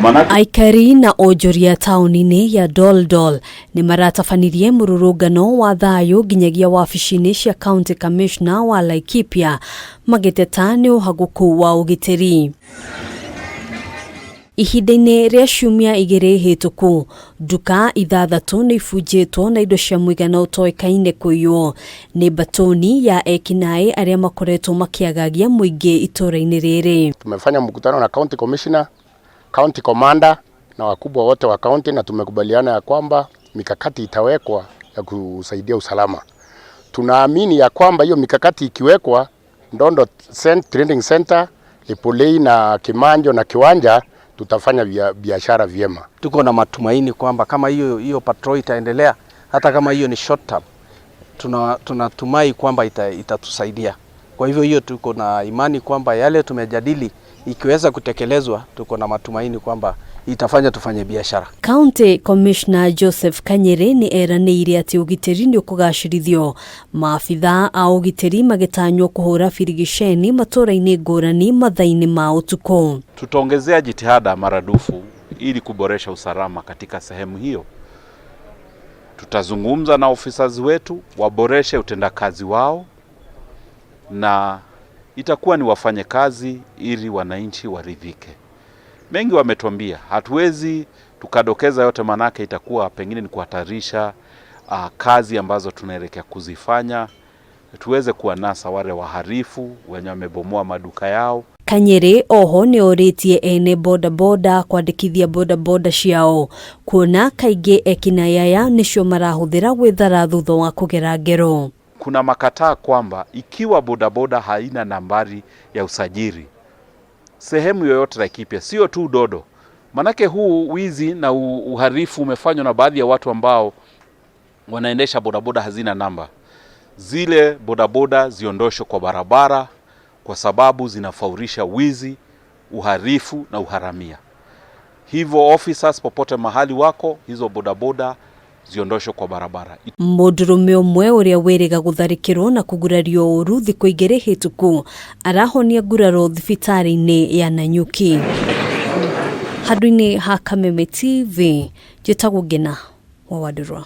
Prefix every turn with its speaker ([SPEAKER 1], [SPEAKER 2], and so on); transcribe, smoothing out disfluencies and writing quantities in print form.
[SPEAKER 1] Manake
[SPEAKER 2] Aikari na onjoria taũni-inĩ ya Doldol nĩ maratabanirie mũrũrũngano wa thayũ nginyagia wabici-inĩ cia County Commissioner wa Laikipia magĩteta nĩ ũhagũku wa ũgitĩri. Ihinda-inĩ rĩa ciumia 2 hĩtũku, nduka 6 nĩ ibunjĩtwo na indo cia mũigana ũtoĩkaine kũiywo nĩ mbatoni ya ekinaĩ arĩa makoretwo makĩagagia mũingĩ itũũra-inĩ rĩrĩ.
[SPEAKER 3] Tumefanya mkutano na county commissioner, county commander na wakubwa wote wa county, na tumekubaliana ya kwamba mikakati itawekwa ya kusaidia usalama. Tunaamini ya kwamba hiyo mikakati ikiwekwa Ndondo Trading Center, Epolei na Kimanjo na Kiwanja, tutafanya biashara vyema.
[SPEAKER 4] Tuko na matumaini kwamba kama hiyo patrol itaendelea, hata kama hiyo ni short term, tunatumai kwamba itatusaidia. Kwa hivyo hiyo tuko na imani kwamba yale tumejadili ikiweza kutekelezwa, tuko na matumaini kwamba itafanya tufanye biashara.
[SPEAKER 2] County Commissioner Joseph Kanyere nĩ eranĩire atĩ ũgitĩri nĩ ũkũgacĩrithio. Maabitha a ũgitĩri magĩtanywo kũhũra birigiceni matũũra-inĩ ngũrani mathaa-inĩ ma ũtukũ.
[SPEAKER 1] Tutaongezea jitihada maradufu ili kuboresha usalama katika sehemu hiyo. Tutazungumza na officers wetu waboreshe utendakazi wao, na itakuwa ni wafanye kazi ili wananchi waridhike. Mengi wametuambia, hatuwezi tukadokeza yote, manake itakuwa pengine ni kuhatarisha kazi ambazo tunaelekea kuzifanya, tuweze kuwanasa wale waharifu wenye wamebomoa maduka yao.
[SPEAKER 2] Kanyere oho nĩ orĩtie ene bodaboda kwandĩkithia bodaboda ciao kuona kaingĩ ekinaĩ aya nĩcio marahũthĩra gwĩthara thutha wa kũgera ngero.
[SPEAKER 1] Kuna makataa kwamba ikiwa bodaboda haina nambari ya usajili sehemu yoyote Laikipia, sio tu Dodo, manake huu wizi na uharifu umefanywa na baadhi ya watu ambao wanaendesha bodaboda hazina namba. Zile bodaboda ziondoshwe kwa barabara kwa sababu zinafaurisha wizi, uharifu na uharamia. Hivyo officers popote mahali wako, hizo bodaboda ziondoshwe kwa barabara.
[SPEAKER 2] Mũndũrũme ũmwe ũrĩa wĩrĩga gũtharĩkĩrwo na kũgurario ũru thikũ 2 hĩtũku arahonia nguraro thibitarĩ-inĩ ya Nanyuki. Handũ-inĩ ha Kameme TV, njĩtagwo Ngina wa Wandũrwa.